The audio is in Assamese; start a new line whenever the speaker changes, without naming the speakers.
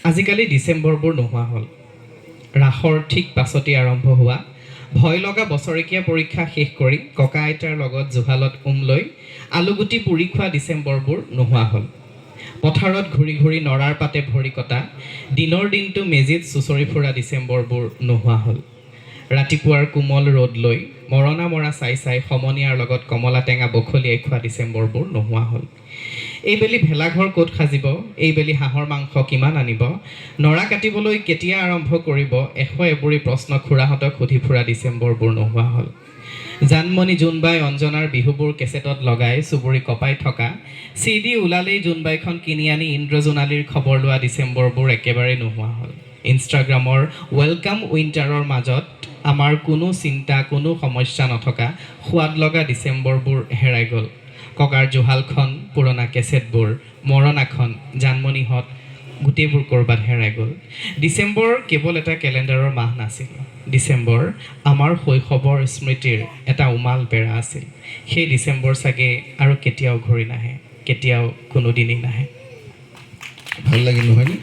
আজিকালি ডিচেম্বৰবোৰ নোহোৱা হ'ল। ৰাসৰ ঠিক পাছতেই আৰম্ভ হোৱা ভয় লগা বছৰেকীয়া পৰীক্ষা শেষ কৰি ককা আইতাৰ লগত জুহালত উম লৈ আলুগুটি পুৰি খোৱা ডিচেম্বৰবোৰ নোহোৱা হ'ল। পথাৰত ঘূৰি ঘূৰি নৰাৰ পাতে ভৰি কটা, দিনৰ দিনটো মেজিত চুঁচৰি ফুৰা ডিচেম্বৰবোৰ নোহোৱা হ'ল। ৰাতিপুৱাৰ কোমল ৰ'দ লৈ মৰণা মৰা চাই চাই সমনীয়াৰ লগত কমলা টেঙা বখলিয়াই খোৱা ডিচেম্বৰবোৰ নোহোৱা হ'ল। এইবেলি ভেলাঘৰ ক'ত সাজিব, এইবেলি হাঁহৰ মাংস কিমান আনিব, নৰা কাটিবলৈ কেতিয়া আৰম্ভ কৰিব, 101 এবুৰি প্ৰশ্ন খুৰাহঁতক সুধি ফুৰা ডিচেম্বৰবোৰ নোহোৱা হ'ল। জানমণি, জোনবাই, অঞ্জনাৰ বিহুবোৰ কেছেটত লগাই চুবুৰি কঁপাই থকা, চি ডি ওলালেই জোনবাইখন কিনি আনি ইন্দ্ৰজোনালীৰ খবৰ লোৱা ডিচেম্বৰবোৰ একেবাৰেই নোহোৱা হ'ল। ইনষ্টাগ্ৰামৰ welcome উইণ্টাৰৰ মাজত আমাৰ কোনো চিন্তা, কোনো সমস্যা নথকা সোৱাদ লগা ডিচেম্বৰবোৰ হেৰাই গ'ল। ককাৰ জুহালখন, পুৰণা কেছেটবোৰ, মৰণাখন, জানমণিহঁত, গোটেইবোৰ ক'ৰবাত হেৰাই গ'ল। ডিচেম্বৰ কেৱল এটা কেলেণ্ডাৰৰ মাহ নাছিল। ডিচেম্বৰ আমাৰ শৈশৱৰ স্মৃতিৰ এটা উমাল পেৰা আছিল। সেই ডিচেম্বৰ চাগে আৰু কেতিয়াও ঘূৰি নাহে, কেতিয়াও কোনোদিনেই নাহে।
ভাল লাগিল, নহয়নে?